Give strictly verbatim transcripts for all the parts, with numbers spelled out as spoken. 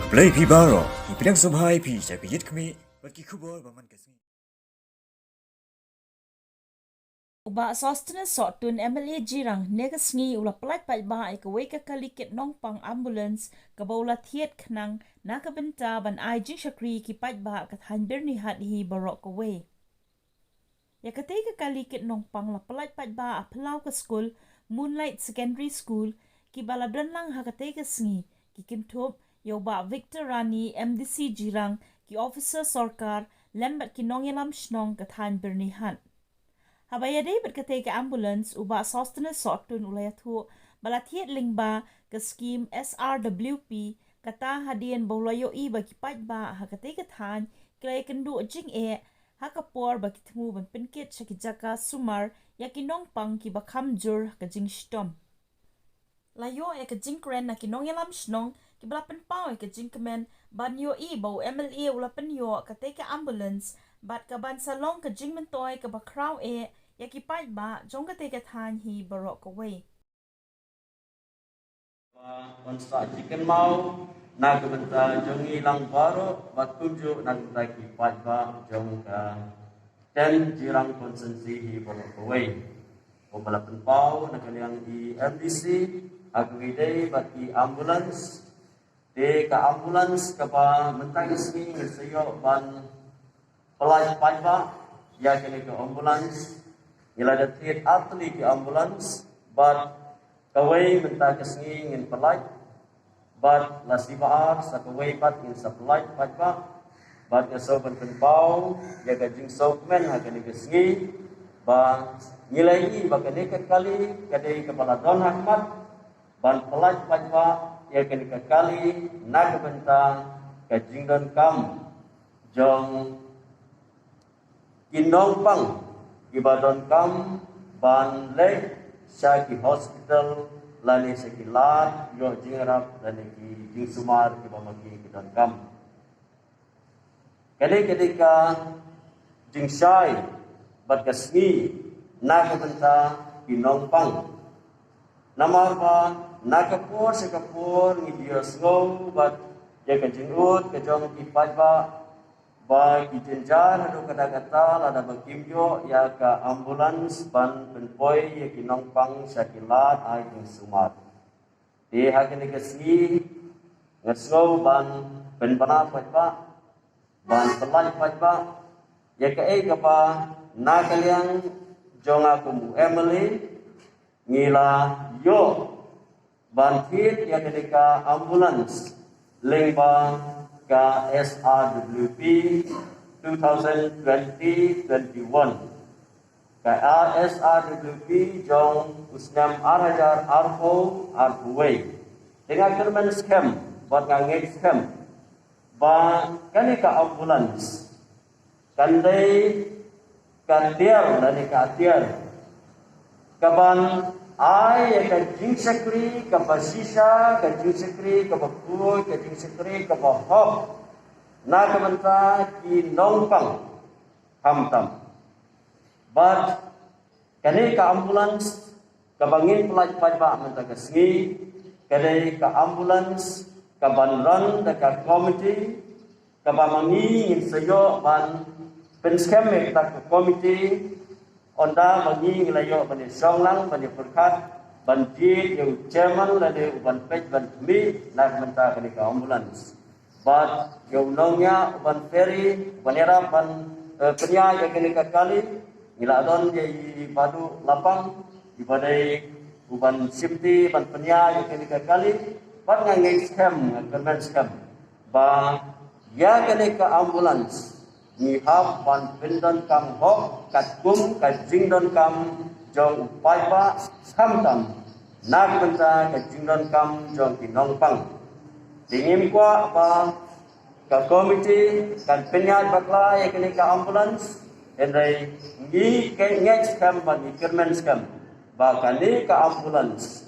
Khublei phi baroh, ngi pdiang sngewbha ïa phi sha ka Ïit Khmih bad ki khubor ba man ka sngi. U Bah Sosthenes Sohtun, M L A Jirang, hynne ka sngi u la pyllait paidbah ïa kawei ka kali kit nongpang ambulance kaba u la thied khnang na ka bynta ban ai jingshakri ïa ki paidbah ka thaiñ Byrnihat hi baroh kawei. Ïa katei ka kali kit nongpang la pyllait paidbah ha phyllaw ka skul Moonlight Secondary School kiba la don lang ha katei ka sngi, ki kynthup ïa u Bah Victor Rani, M D C Jirang, ki officer sorkar lem bad ki nongïalam shnong ka thaiñ Byrnihat. Haba ïadei bad katei ka ambulance, u Bah Sosthenes Sohtun u la ïathuh ba la thied lyngba ka skhim S R W P, kata hadien ba u la ïohi ba ki paidbah ha katei ka thaiñ ki la ïakynduh jingeh ha ka por ba ki thmu ban pynkit sha ki jaka sumar ïa ki nongpang kiba kham jur ha ka jingshitom. La ïoh ïa ka jingkren na ki nongïalam shnong kiba la pynpaw ïa ka jingkmen ban ïohi ba u M L A u la pynïoh katei ka ambulance bad ka ban sa long ka jingmyntoi kaba khraw eh ïa ki paidbah jong katei ka thaiñ hi baroh kawei. Ba ban sa jingkynmaw na ka bynta jong ngi lang baroh bad kumjuh na ka bynta ki paidbah jong ka thaiñ Jirang Constituency hi baroh kawei. Kumba la pynpaw na ka liang i M D C, ha kaba ïadei bad ki ambulance, te ka ambulance kaba mynta ka sngi ngin sa ïoh ban pyllait paidbah ïa kane ka ambulance. Ngi la dep thied artylli ki ambulance bad kawei mynta ka sngi ngin pyllait bad la shi ba ar sa kawei pat ngin sa pyllait paidbah. Bad nga sngewbha ban pynpaw ïa ka jingsngewkmen ha kane ka sngi ba ngi la ïohi ba kane ka kali ka dei kaba la don ha khmat ban pyllait paidbah ïa kane ka kali na ka bynta ka jingdonkam jong ki nongpang kiba donkam ban leit sha ki hospital lane sha ki lad ïoh jingïarap lane ki jingsumar kiba ma ki ki donkam. Kane ka dei ka jingshai bad ka sngi na ka bynta ki nongpang. Namar ba na ka por sha ka por ngi ïohsngew bad ïa ka jingud ka jong ki paidbah ba ki jynjar haduh katta katta lada ba kim ïoh ïa ka ambulance ban pynpoi ïa ki nongpang sha ki lad ai jingsumar. Te ha kane ka sngi nga sngew ban pynbna paidbah, ban pyllait paidbah ïa kaei kaba na ka liang jong nga kum u M L A ngi la ïoh ban thied ïa kane ka ambulance lyngba ka S R W P two thousand twenty twenty-one. Ka S R W P jong u snem ar hajar arphew arphew wei. Te nga kyrmen skhem bad nga ngeit skhem ba kane ka ambulance kan dei ka tiar lane ka tiar kaban ai ïa ka jingshakri kaba shisha, ka jingshakri kaba khuid, ka jingshakri kaba hok na ka bynta ki nongpang khamtam. Bad kane ka ambulance kaba ngin pyllait paidbah mynta ka sngi ka dei ka ambulance kaban run da ka komiti kaba ma ngi ngin sa ïoh ban pynskhem ïa kata ka komiti. Ynda ma ngi ngi la ïoh ban ïa shong lang ban ïa pyrkhat ban jied ïa u chairman lane u ban peit ban khmih na ka bynta kane ka ambulance. Bad ïa u nongñiah u ban ferry u ban ïarap ban, eh, pynïaid ïa kane ka kali. Ngi la don ïa i Bah Duh Lapang iba dei u ban shimti ban pynïaid ïa kane ka kali. Bad nga ngeit skhem, nga kyrmen skhem ba ïa kane ka ambulance ngi hap ban pyndonkam hok katkum ka jingdonkam jong u paidbah khamtam na ka bynta ka jingdonkam jong ki nongpang. Te ngim kwah ba ka komiti kan pynïaid bakla ïa kane ka ambulance, hynrei ngi ngeit skhem bad ngi kyrmen skhem ba kane ka ambulance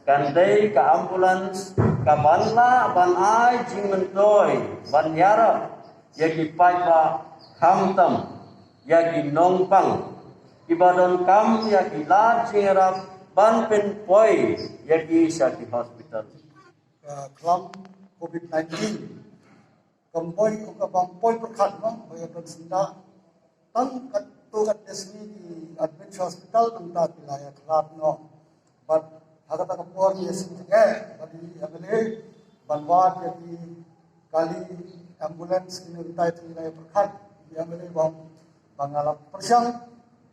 kan dei ka ambulance kaban lah ban ai jingmyntoi ban ïarap ïa ki paidbah khamtam ïa ki nongpang kiba donkam ïa ki lad jingïarap ban pynpoi ïa ki sha ki hospital. Ka khlam COVID nineteen. Kam poi, ka bym poi pyrkhat mo ba ïa don syndah. Tang katto katne sngi ki admit sha hospital, nangta ki la ïa khlad noh. Bad ha kata ka por ngi ïa sngewthuh bad i MLA ban wad ïa ki kali ambulance kine kitai, te ngi la ïa pyrkhat ïa i MLA ba, ba nga la pyrshang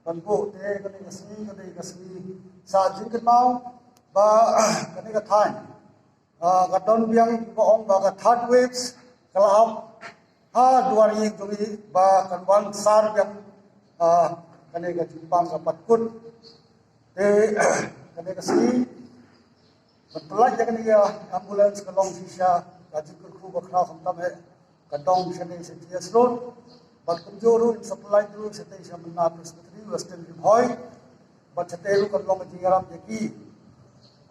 ban buh, te kane ka sngi, kane ka sngi sa jingkynmaw ba kane ka thaiñ, ah, ka don biang kiba ong ba ka third waves ka la ap ha dwar ïing jong ngi, ba kan wan sar biang, ah, kane ka jingpang ka pat kut. Te kane ka sngi ban pyllait ïa kane ka ambulance ka long shisha ka jingkyrkhu ba khraw, khamtam eh ka dong shane sha GS Road. Bad kumjuh ruh in sa pyllait ruh shatei sha Manna Presbytery, Western Ri Bhoi. Bad shatei ruh kan long ka jingïarap ïa ki.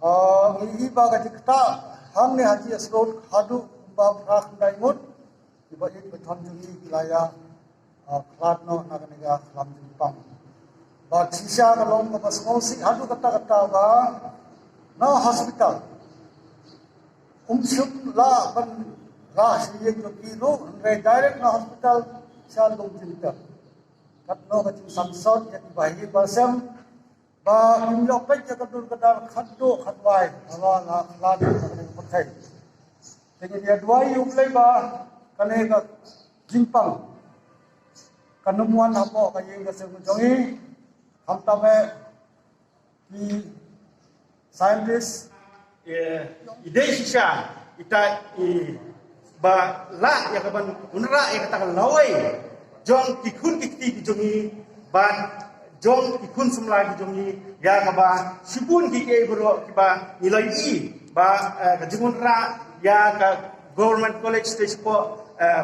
Ah, ngi i ba ka jingktah hangne ha GS Road haduh kumba phra khyndai ngut kiba ïeit ba thon jong ngi ki la ïa, ah, khlad noh na kane ka khlam jingpang. Bad shisha ka long kaba sngewsih haduh katta katta ba na hospital um shym lah ban rah sha ïing jong ki ruh, hynrei direct na hospital sha lum jingtep. Katno ka jingsansot ïa ki bahaïing bahasem ba kim ïoh peit ïa ka dur ka dar khatduh khatwai haba la khlad ïa kane ka pyrthei. Te ngin ïa duwai ïa U Blei ba kane ka jingpang kan ym wan hapoh ka ïing ka sem ka jong ngi. Khamtam eh ki scientist, eh, i dei shisha ita i ba lah ïa ka ban wanrah ïa kata ka lawei jong ki khun ki kti ki jong ngi bad jong ki khun samla ki jong ngi, ïa kaba shibun kiei kiei baroh kiba ngi la ïohi ba, eh, ka jingwanrah ïa ka Government College te shapoh, eh,